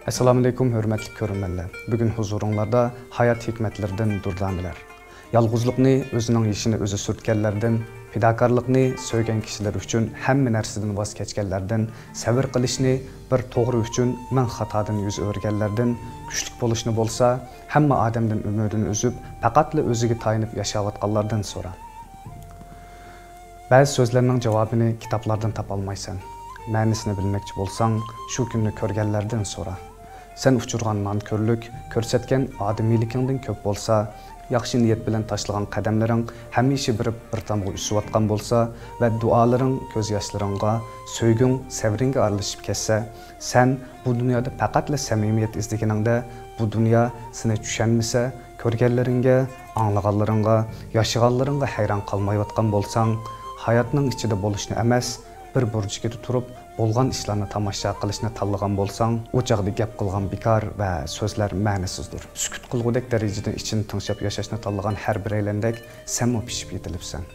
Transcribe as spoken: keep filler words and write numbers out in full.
ئەسسالامۇئەلەيكۇم، ھۆرمەتلىك كۆرۈرمەنلەر. بۈگۈن ھۇزۇرۇڭلاردا ھايات ھېكمەتلىرىدىن دۇردانىلەر. يالغۇزلۇقنى ئۆزىنىڭ يېشىنى ئۆزى سۈرتكەنلەردىن، پىداكارلىقنى سۆيگەن كىشىلىرى ئۈچۈن ھەممە نەرسىدىن ۋاز كەچكەنلەردىن، سەۋر قىلىشنى بىر توغرا ئۈچۈن مىڭ خاتادىن يۈز ئۆرۈگەنلەردىن، كۈچلۈك بولۇشنى بولسا ھەممە ئادەمدىن ئۈمىدىنى ئۈزۈپ، پەقەتلا ئۆزىگە تايىنىپ ياشاۋاتقانلاردىن سورا. بەزى سۆزلەرنىڭ جاۋابىنى كىتابلاردىن تاپالمايسەن. مەنىسىنى بىلمەكچى بولساڭ، شۇ كۈننى كۆرگەنلەردىن سورا. سەن ئۇچۇرغان نانكۆرلۈك كۆرسەتكەن ئادىمىيلىكىڭدىن كۆپ بولسا، ياخشى نىيەت بىلەن تاشلىغان قەدەملىرىڭ ھەمىشە بېرىپ بىر تامغا ئۈسۈۋاتقان بولسا ۋە دۇئالىرىڭ كۆز ياشلىرىڭغا، سۆيگۈڭ سەۋرىڭگە ئارىلىشىپ كەتسە، سەن بۇ دۇنيادا پەقەتلا سەمىمىيەت ئىزدىگىنىڭدە، بۇ دۇنيا سېنى چۈشەنمىسە، كۆرگەنلىرىڭگە، ئاڭلىغانلىرىڭغا، ياشىغانلىرىڭغا ھەيران قالمايۋاتقان بولساڭ، ھاياتنىڭ ئىچىدە بولۇشنى ئەمەس، بىر بۇرجىكىدە تۇرۇپ بولغان ئىشلارنى تاماشا قىلىشنى تاللىغان بولساڭ، ئۇ چاغدا گەپ قىلغان بىكار ۋە سۆزلەر مەنىسىزدۇر. سۈكۈت قىلغۇدەك دەرىجىدە ئىچىنى تىڭشاپ ياشاشنى تاللىغان ھەر بىرەيلەندەك سەنمۇ پىشىپ يېتىلىپسەن.